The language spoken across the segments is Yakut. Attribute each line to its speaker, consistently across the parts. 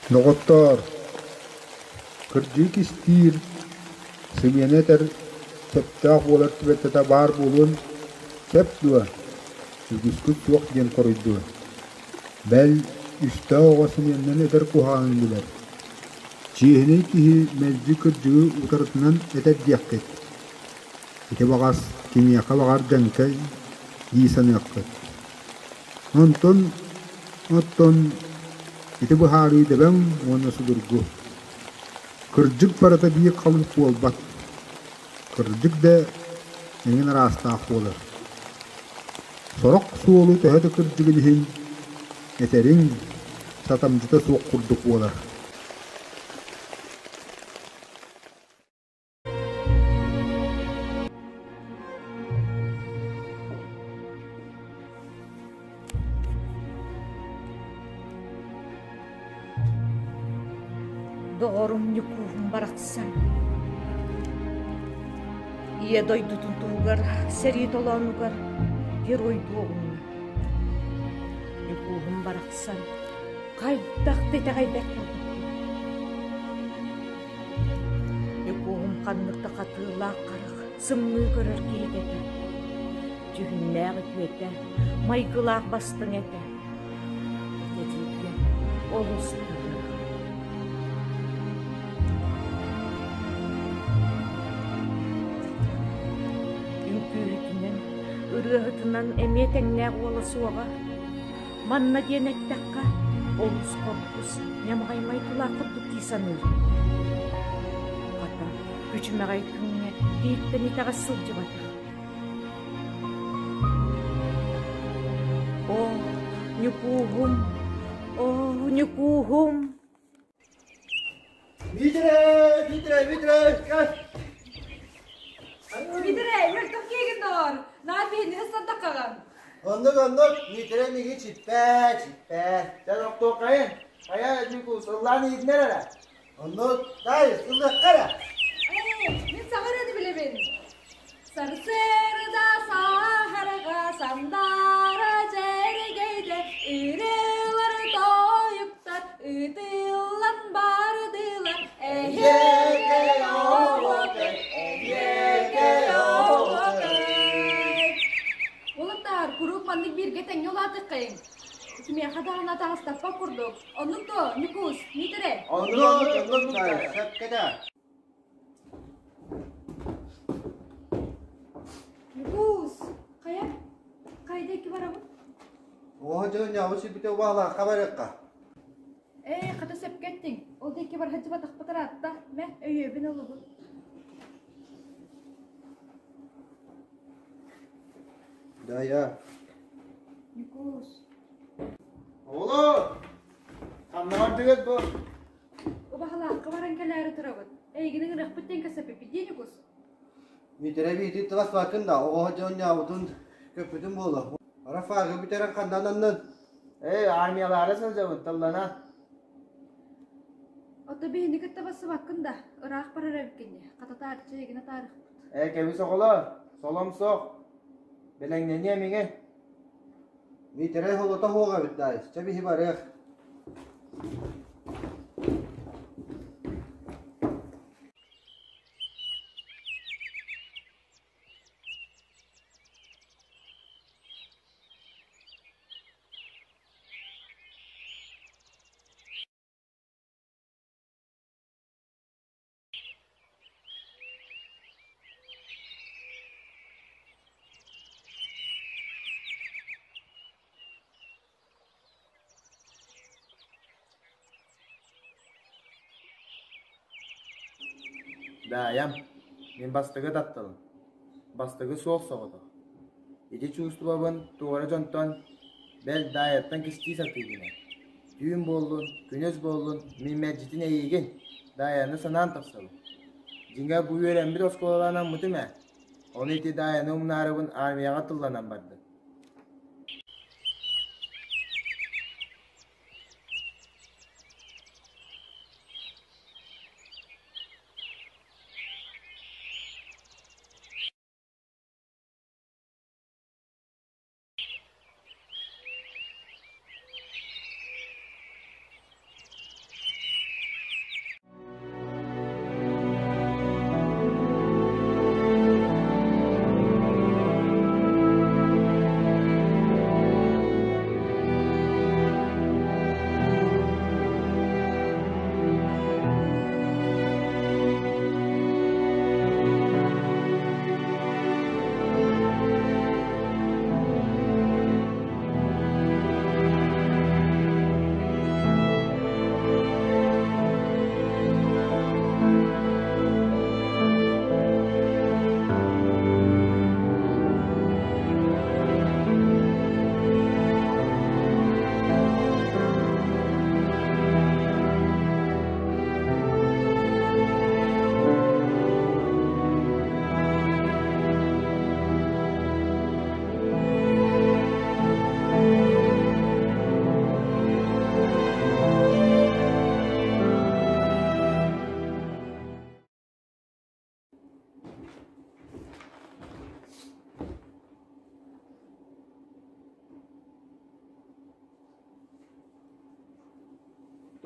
Speaker 1: Доҕоттоор, кырдьыы кистиир, сымыйаны этэр сөптөөх буолар түбэлтэтэ баар буолуон сөп дуо? Үгүскүт суох диэн хоруйдуо. Бэл, үстээх оҕо сымыйаннан этэр куһаҕанын билэр. Чиэһинэй киһи мэлдьи кырдьыгы утарытынан этэр диэххит. Ити баҕас кимиэхэ баҕар дьэҥкэй дии саныаххыт. Онтон оттон ити быһаарыы дөбөҥ уонна судургу. Кырдьык барыта биир халыҥ буолбат. Кырдьык да эҥин араастаах буолар. Сорох суолу төһө да кырдьыгын иһин этэриҥ сатамдьыта суох курдук буолар.
Speaker 2: Доҕорум Ньукууһум барахсан Ийэ дойдутун туһугар сэрии толоонугар геройдуу оҕунна. Ньукууһум барахсан хайдах да итэҕэйбэт курдукпун. Ньукууһум ханнык да хатыылаах харах сымныы көрөр киһитэ этэ. Дьүһүннээх үтүөтэ, майгылаах бастыҥ этэ. Этэ олус тыыннаах. Үҥкүүһүтүнэн, ырыаһытынан эмиэ тэҥнээх уола суоҕа. Манна диэн эттэххэ, олус корпус, ньамаҕай майгылаах курдук дии саныырым. Хата, күчүмэҕэй күҥҥэ бииртэн итэҕэс сылдьыбатах. Оо, Ньукууһум, оо, Ньукууһум!
Speaker 3: Миитэрэй, Миитэрэй, Миитэрэй, кэл!
Speaker 4: Миитэрэй, мөлтөх киһигин доҕор, наар биһиниһи сардаххаҕын.
Speaker 3: Оннук, оннук, Миитэрэй миигин сиппэт, сиппэт. Дьэ, тохтуоххайын, хайа, Ньукуус, ыллаан иһитинэр эрэ. Оннук, дай, ыллыахха эрэ.
Speaker 4: Ээ, мин саҥа ырыаны билэбин. Сарсыарда саһарга сандаара дьэргэйдэ ырыалар тойуктар ытыллан бардылар эһиэгэ оһуокай эһиэгэ оһуокай Уолаттар, куруук маннык бииргэ тэҥҥэ улаатыаххайыҥ. Кимиэхэ даҕаны атаҕастаппат курдук. Оннук дуо, Ньукуус, Миитэрэй?
Speaker 3: Оннук, оннук, сөпкө да.
Speaker 4: Ньукуус, хайа, хайда икки барабын?
Speaker 3: Оҕо дьон ньаабы сирбитэ убаалаахха барыахха.
Speaker 4: Ээ, хата сөпкө эттиҥ. Ол да икки барһадьыбатахпыт ыраатта. Мэ, өйүөбүн ылыбын.
Speaker 3: Дая.
Speaker 4: Ньукуус.
Speaker 3: Оҕолор, ханна бардыгыт бу?
Speaker 4: Убаһалаахха баран кэлээри турабыт. Эйигин ыҥырыахпыт диэн кэпсэппиппит дии Ньукус.
Speaker 3: Миитэрэ биитин тыласпаккын да, оҕо дьонньообутун көппүтүн буолуо. Рафагы бүтэрэн ханна ананнын? Ээ, армиялаары сылдьабын, тыллана.
Speaker 4: Ото биһини кытта бассыбаккын да, ыраах барар эбиккин дии. Хата таарычча эйигин атаарыахпыт.
Speaker 3: Ээ, кэбис оҕолоор, солом суох. Бэлэҥнэниэм иҥин. Миитэрэй холото суох эбит даайыс, чэ биһи барыах. Даайам, мин бастакы тапталым, бастакы суох соҕотох. Ити чувствобын туора дьонтон, бэл Даайаттан кистии сатыыбын ээ. Түүн буоллун, күнүс буоллун, мин мэлдьитин эйиигин, Даайаны санаан тахсабын. Дьиҥэ бу үөрэммит оскуолалаанаммытым ээ. Ону ити Даайаны умнаарыбын армияҕа тылланан бардым.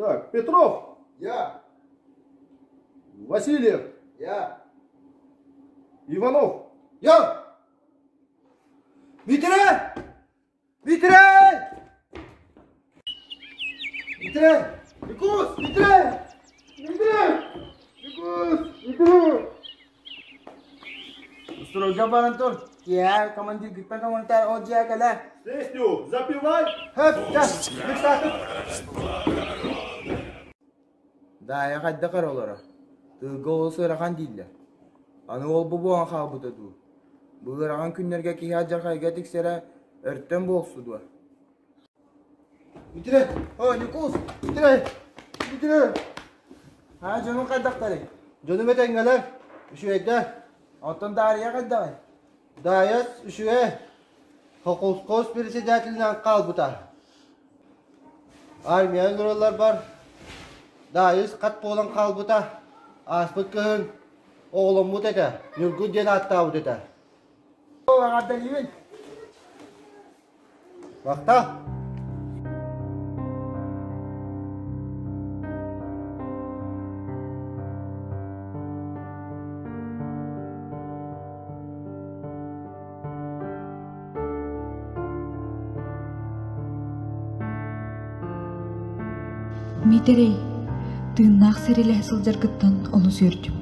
Speaker 5: Так, Петров!
Speaker 3: Я!
Speaker 5: Васильев!
Speaker 3: Я!
Speaker 5: Иванов!
Speaker 3: Я! Митрей! Митрей! Митрей! Ньукуус! Митрей! Митрей! Ньукуус! Митрей! Стройга баран тур. Киэһэ командиргыттан коммунитар ол дьиэ кэлэ.
Speaker 5: Песню запевай!
Speaker 3: Хөп, чэ, ыксаатым. Даайа хайдах эрэ олоро. Тыылга олус ыарахан дииллэр. Аны ол бу буолан хаалбыта дуу? Бу ыарахан күннэргэ киһи алдьархайга тиксэрэ өртөн буолсу дуо? Митрэ! О, Ньукуус! Митрэ! Митрэ! Аа, дьонуҥ хайдахтарый?
Speaker 6: Дьонум этэҥҥэлэр, үчүгэйдэр.
Speaker 3: Оттон Даарыйа хайдаҕый?
Speaker 6: Даайас үчүгэй, колхоз председателинэн хаалбыта. Армияны ыҥыралларбар Даайыс хат буолан хаалбыта. Ааспыт кыһын оҕоломмут этэ, Ньургун диэн ааттаабыт этэ.
Speaker 3: Эҕэрдэлиибин!
Speaker 6: Махтал!
Speaker 4: Миитэрэй, тыыннаах сирилэһэ сылдьаргыттан олус үөрдүм.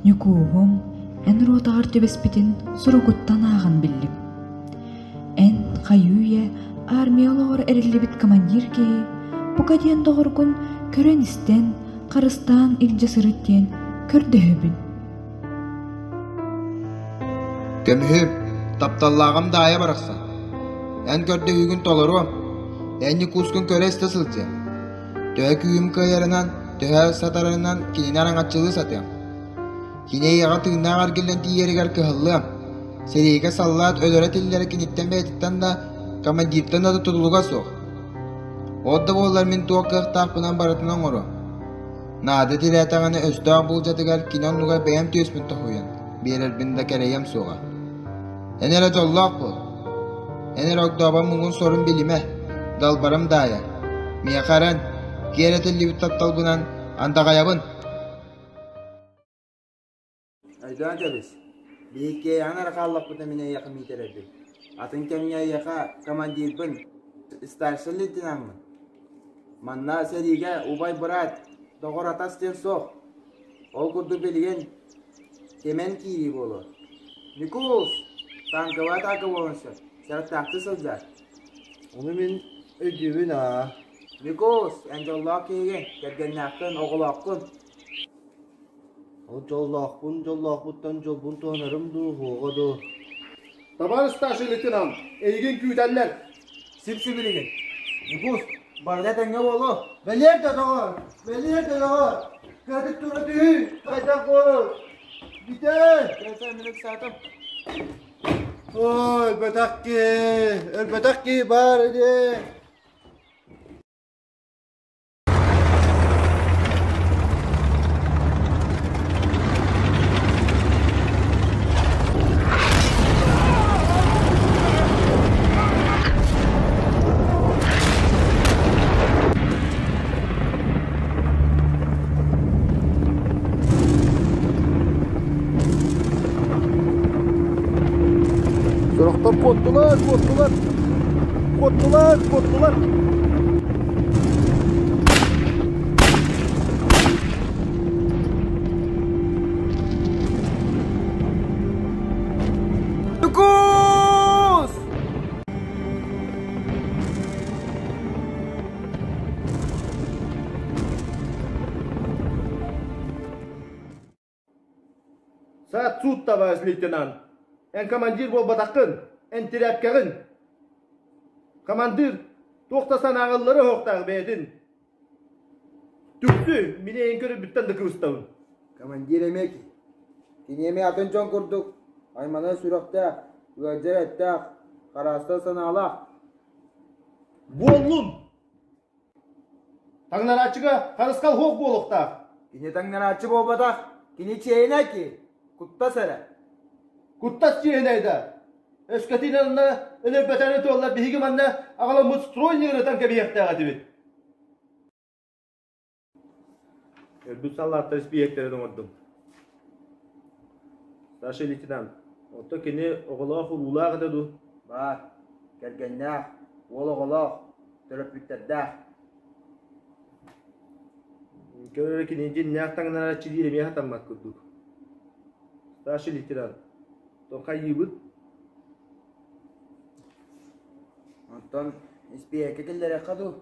Speaker 4: Ньукууһум, эн ротаҕар түбэспитин суругуттан ааҕан биллим. Эн хайыы-үйэ армия олоҕор эриллибит командир киһи, бука диэн доҕоргун көрөн-истэн, харыстаан илдьэ сырыт диэн көрдөһөбүн.
Speaker 3: Көмүһүм, тапталлааҕым Даайа барахсан. Эн көрдөһүүгүн толоруом. Эн Ньукуускун көрө-истэ сылдьыам. Төһө күүһүм кыайарынан, төһө сатарарынан кинини араҥаччылыы сатыам. Кини эйиэхэ тыыннаах эргиллэн тиийэригэр кыһаллыам. Сэриигэ саллаат өлөрө-тиллэрэ киниттэн бэйэтиттэн да, командиртан да тутулуга суох. Ол да буоллар мин туох кыахтаахпынан барытын оҥоруом. Наада тирээтэҕинэ өстөөх буулдьатыгар кини оннугар бэйэм түөспүн тоһуйан биэрэрбин да кэрэйиэм суоҕа. Эн эрэ дьоллоох буол. Эн эрэ огдообо муҥун-сорун билимэ, далбарым даайа. Миэхэ эрэн, киэр этиллибит тапталбынан андаҕайабын.
Speaker 7: Өйдөөн кэбис, биһиккиэйэҕин эрэ хааллахпытына мин эйиэхэ миитэрэрбин. Атын кэмҥэ эйиэхэ командирбын, старшай лейтенаммын. Манна сэриигэ убай-быраат, доҕор-атас диэн суох. Ол курдук билигин кимэн киирии буолуо. Ньукуус, танковай атаака буолуон сөп, сэрэхтээхтик сылдьар.
Speaker 6: Ону мин өйдүүбүн аа.
Speaker 7: Ньукуус, эн дьоллоох киһигин, кэргэннээххин, оҕолооххун.
Speaker 6: Ол дьоллоохпун дьоллоохпуттан дьолбун туһанарым дуу, суоҕа дуу?
Speaker 5: Товарищ старший лейтенант, эйигин күүтэллэр.
Speaker 7: Сип-сибилигин. Ньукуус, барыта этэҥҥэ буолуо.
Speaker 6: Бэлиэр да доҕор, бэлиэр да доҕор, кыратык тура түһүй, хайдах буолар? Бүтээ!
Speaker 3: Кэсэ, мин ыксаатым.
Speaker 6: Ой, өлбөтөх киһи, өлбөтөх киһи баар ини.
Speaker 5: Сорохтор куоттулар, куоттулар, куоттулар, куоттулар.
Speaker 3: Ньукуус!
Speaker 5: Саат-суут табаарыс лейтенант! Эн командир буолбатаххын, эн тирээпкэҕин! Командир туох да санааҕыллары оһохтоох бэйэтин. Түксү, мин эйигин көрөрбүттэн да кыбыстабын.
Speaker 3: Командир эмиэ кини. Кини эмиэ атын дьон курдук айманар сүрэхтээх, ыалдьар эттээх, хараастар санаалаах.
Speaker 5: Буоллун! Таҥнарааччыга харысхал суох буолуохтаах.
Speaker 3: Кини таҥнарааччы буолбатах, кини чиэһинэй киһи, куттас эрэ.
Speaker 5: Куттас чиэһинэй да. Өскөтүн онно өлөрбөтөрү туоллар биһиги манна аҕаламмыт стройник ырытан кэбиһиэхтээх этибит.
Speaker 8: Өлбүт саллааттар испииһэктэрин оҥордум. Старший лейтенант, оттон кини оҕолоох-уруулаах этэ дуу?
Speaker 3: Баар, кэргэннээх, уол оҕолоох, төрөппүттэрдээх.
Speaker 8: Көр кини дьиннээх таҥнарааччы диир эмиэ сатаммат курдук. Старший лейтенант, хайыыбыт?
Speaker 3: Онтон испииһэккэ киллэриэххэ дуу?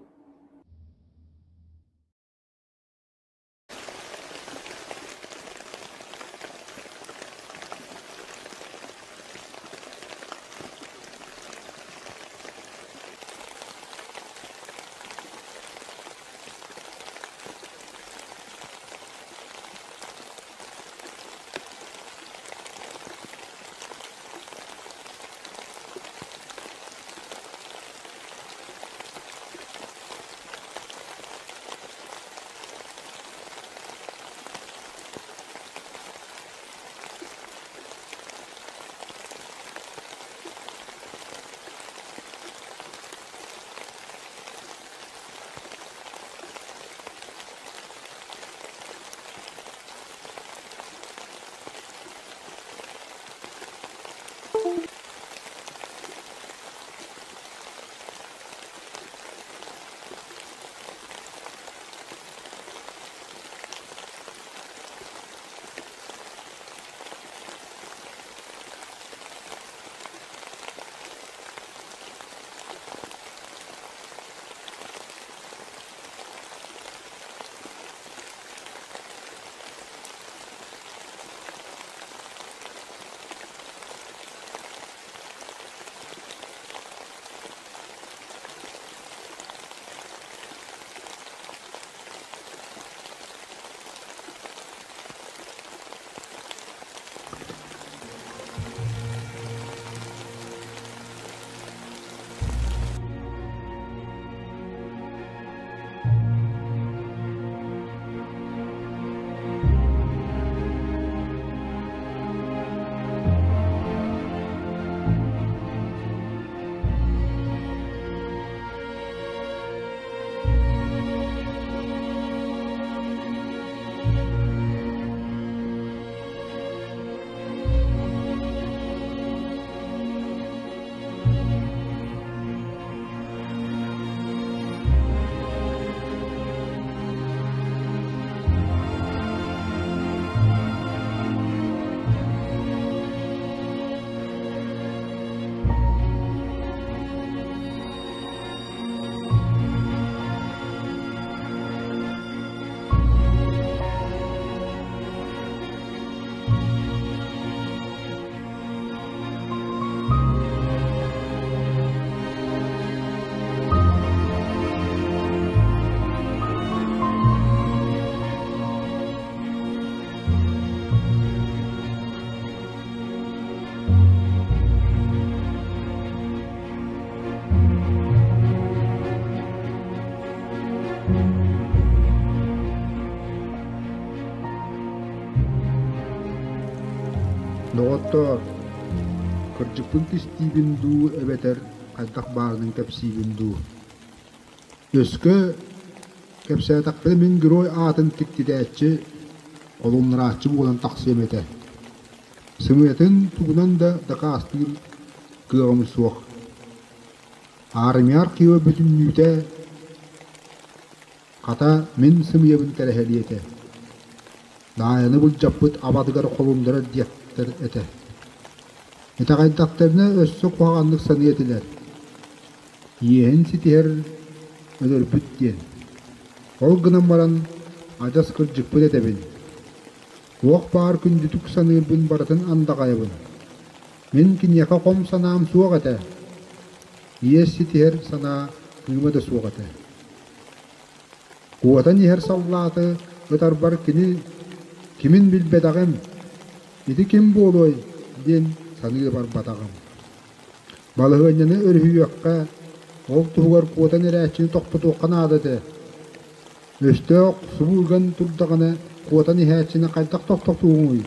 Speaker 1: Доҕоттоор, кырдьыкпын кистиибин дуу эбэтэр хайдах баарынан кэпсиибин дуу? Өскө кэпсээтэхпинэ мин герой аатын киттитээччи, холуннарааччы буолан тахсыам этэ. Сымыйатын тугунан да дакаастыыр кыаҕым суох. Армия архива бүтүннүүтэ хата мин сымыйабын кэрэһэлиэ этэ. Даайаны былдьаппыт абатыгар холуннарар диэхтэр этэ. Итэҕэйдэхтэринэ өссө куһаҕаннык саныа этилэр. Иэһин ситиһэр өлөрбүт диэн. Ол гынан баран адьас кырдьыкпын этэбин. Туох баар күндүтүк саныырбын барытын андаҕайабын. Мин киниэхэ хом санаам суох этэ. Иэс ситиһэр санаа кыыма да суох этэ. Куотан иһэр саллааты ытарбар кини кимин билбэтэҕим, ити ким буолуой диэн саныы барбатаҕым. Балаһыанньаны өрүһүйүөххэ, ол туһугар куотан эрээччини тохтотуохха наада этэ. Өстөөх субу ыган турдаҕына куотан иһээччини хайдах тохтотуоҥуй?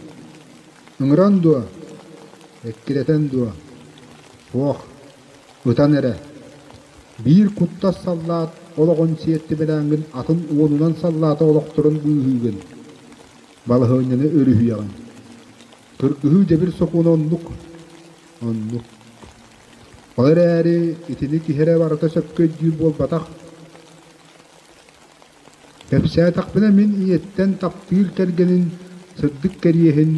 Speaker 1: Ыҥыран дуо? Эккирэтэн дуо? Суох, ытан эрэ. Биир куттас саллаат олоҕун сиэртибэлээҥҥин атын уонунан саллаата олохторун быыһыыгын, балаһыанньаны өрүһүйэҕин. Кыргыһыы дьэбир сокуона оннук, оннук. Ол эрээри итини киһи эрэ барыта сөпкө өйдүүр буолбатах. Кэпсээтэхпинэ мин ийэттэн таптыыр кэргэнин сырдык кэриэһин,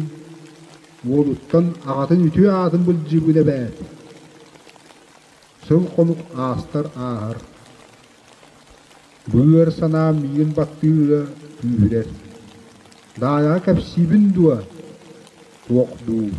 Speaker 1: уолуттан аҕатын үтүө аатын былдьыыбын эбээт. Сыл-хонук аастар ааһар. Бу ыар санаам миигин баттыыра күүһүрэр. Даайаҕа кэпсиибин дуо? Туох дуу?